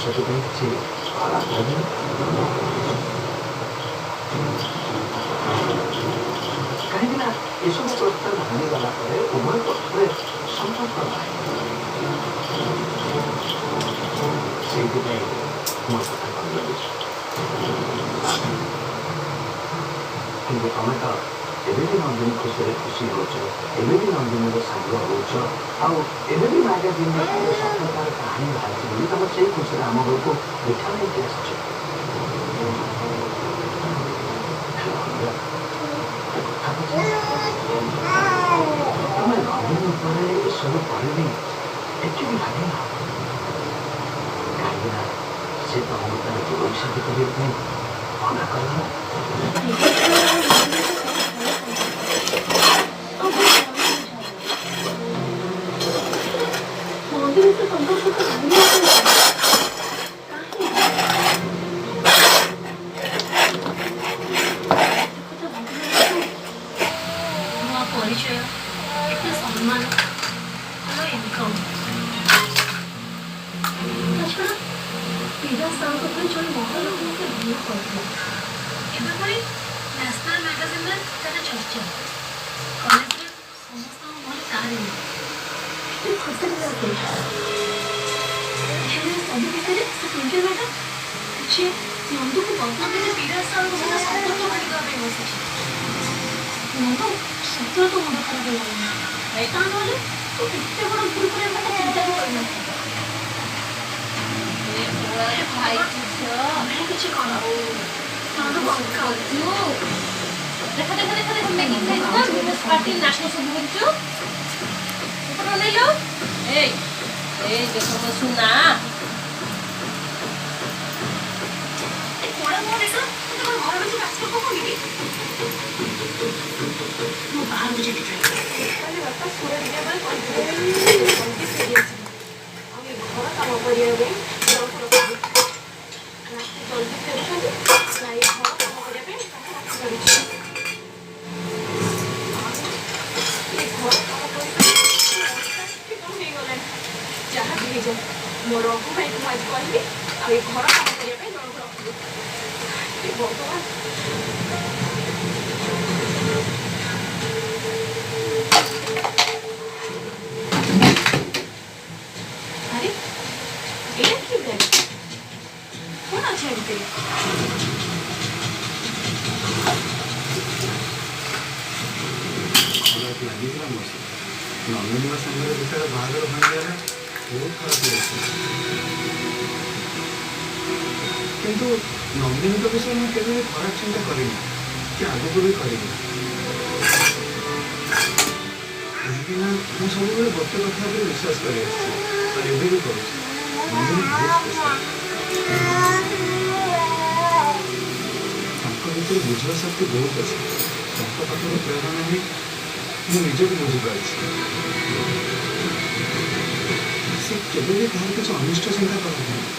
ସାଙ୍ଗସାଥି ପାଇଁ କିଛି ଖରାପ ଭାବିନ। କାହିଁକି ନା ଏସବୁ ପ୍ରସ୍ତାବ ଭାଙ୍ଗିଗଲା ପରେ ଉଭୟ ପକ୍ଷରେ ସମ୍ପର୍କ ନାହିଁ। ସେଇଥିପାଇଁ ମୁଁ ଏ କଥା କହିବାକୁ। କିନ୍ତୁ ତମେ ତ ଏବେ ବି ନନ୍ଦିନୀ ଖୁସିରେ ଖୁସି ହେଉଛ, ଏବେ ବି ନନ୍ଦିନୀର ସାଙ୍ଗ ହେଉଛ ଆଉ ଏବେ ବି ମାଗାଜିନ୍ରେ ତାର ସଫଳତାର କାହାଣୀ ବାହାରିଛି ବୋଲି ତମେ ସେଇ ଖୁସିରେ ଆମ ଘରକୁ ମିଠା ନେଇକି ଆସିଛ। ହେଲେ ଅନିଲ, ଗୋଟେ କଥା ପଚାରେ, ତମେ ନନ୍ଦିନୀ ଉପରେ ଏସବୁ ପରେ ବି ଟିକେ ବି ଭାବିନ? କାହିଁକି ନା ସେ ତମକୁ ତାର ଜୀବନସାଥୀ କରିବା ପାଇଁ ମନା କରିଦେଲା। ବିବେକ ଆଉ ନନ୍ଦିନୀର ବହୁତ ଭଲ ସମ୍ପର୍କ ଆଉ ବହୁତ ଭଲ ବୁଝାମଣା। ହେଲେ ନନ୍ଦିନୀ ସେ ସମ୍ପର୍କକୁ ଭାଙ୍ଗିବା ପାଇଁ ଚାହେଁ କାହିଁକି? ଏତେ କଥା ଭାବିଲା ବେଳକୁ ନୂଆ ପରିଚୟ, ଏତେ ସମ୍ମାନ, ଭଲ ଇନକମ୍, ତା ଛଡ଼ା ପୀରା ସାର୍ଙ୍କ ଭଳି ଜଣେ ମହାଲୋକ ମୋତେ ଭଲ ପାଉଥିଲା। ଏବେ ପୁଣି ନ୍ୟାସନାଲ ମ୍ୟାଗାଜିନରେ ତାର ଚର୍ଚ୍ଚା, କଲେଜରେ ସମସ୍ତଙ୍କ ମୁହଁରେ ତାରି ନାଁ। କେତେ ଖୁସିରେ ଲାଗେ। ହେଲେ ସବୁ ଭିତରେ ସେ ଟୁଇଙ୍କଲ ମ୍ୟାଡ଼ାମ ଯିଏ ନନ୍ଦୁକୁ ବଦନାମ ଦେଇ ପୀରା ସାର୍ଙ୍କ ସହିତ ସମ୍ପର୍କ ଭାଙ୍ଗିଦେବା ପାଇଁ ବସିଛି। ନନ୍ଦୁ, ସତରେ ତୋ ମୁଣ୍ଡ ଖରାପ ହେଇଗଲାଣି। ତା ନହେଲେ ତୁ ଏତେ ବଡ଼ ଭୁଲ କରିବା କଥା ଚିନ୍ତା ବି କରିନଥାନ୍ତୁ। ହେ ଭଗବାନ, ତମେ କିଛି କର, ନନ୍ଦୁକୁ ଅଟକାଅ। ଦେଖ ଦେଖ ଦେଖ ଦେଖ, ମ୍ୟାଗି। ନନ୍ଦୁ ଖାଇଛୁ ନା? ପାଉଛି କେତେ ପାଟି ସାହାଯ୍ୟ। ନାକ ସବୁ କରୁଛୁ। ଏପଟେ ଅନେଇଲୁ। ଏଇ ଏଇ, ଦେଖ ମୋ ସୁନା। ଏ କଳା ମୁହଁ ଦେଖ, ତତେ କଣ ଘର ଭିତରେ ଆସିବାକୁ କହୁନି କି? ମୁଁ ବାହାରକୁ ଯାଇକି ଟ୍ରାଏ କରିବି। କାଲି ବାପା ସୁରଟ ଯିବା ପାଇଁ କହିଥିଲେ, ଜଲ୍ଦି ଫେରି ଆସିବେ ଆଉ ଏ ଘର କାମ କରିବା ପାଇଁ ଜଣକୁ ରଖିବେ। ନା ସେ ଜଲ୍ଦି ଫେରୁଛନ୍ତି, ନା ଏ ଘର କାମ କରିବା ପାଇଁ ତାଙ୍କୁ ରଖିପାରୁଛି। ଆଉ ଏ ଘର କାମ କରି କରି ମୋ ଅଣ୍ଟା ପିଠି କ'ଣ ହେଇଗଲାଣି। ଯାହା ବି ହେଇଯାଉ, ମୋ ରଘୁ ଭାଇକୁ ମୁଁ ଆଜି କହିବି ଆଉ ଏ ଘର କାମ କରିବା ପାଇଁ ଜଣକୁ ରଖିବେ। ହେ ଭଗବାନ! ଆରେ, ଏଇଟା କି ବ୍ୟାଗ? କ'ଣ ଅଛି ଆ ଭିତରେ? ଖରାପ ଲାଗିଥିଲା ମୋ ସହିତ। ନନ୍ଦିନୀଙ୍କ ସାଙ୍ଗରେ ଯେତେବେଳେ ବାହାଘର ଭାଙ୍ଗିଗଲା, ବହୁତ ଖରାପ ଲାଗିଥିଲା। କିନ୍ତୁ ନନ୍ଦିନୀଙ୍କ ବିଷୟରେ ମୁଁ କେବେ ବି ଖରାପ ଚିନ୍ତା କରିନି କି ଆଗକୁ ବି କରିନି, କାହିଁକି ନା ମୁଁ ସବୁବେଳେ ଗୋଟେ କଥା ଉପରେ ବିଶ୍ୱାସ କରି ଆସିଛି ଆଉ ଏବେ ବି କରୁଛି। ନନ୍ଦିନୀ ବହୁତ ସ୍ପେଶାଲ। ତାଙ୍କ ଭିତରେ ବୁଝିବା ଶକ୍ତି ବହୁତ ଅଛି। ତାଙ୍କ ପାଖରୁ ପ୍ରେରଣା ନେଇ ମୁଁ ନିଜକୁ ବୁଝିପାରିଛି। ସେ କେବେ ବି କାହାର କିଛି ଅନିଷ୍ଟ ଚିନ୍ତା କରନ୍ତିନି।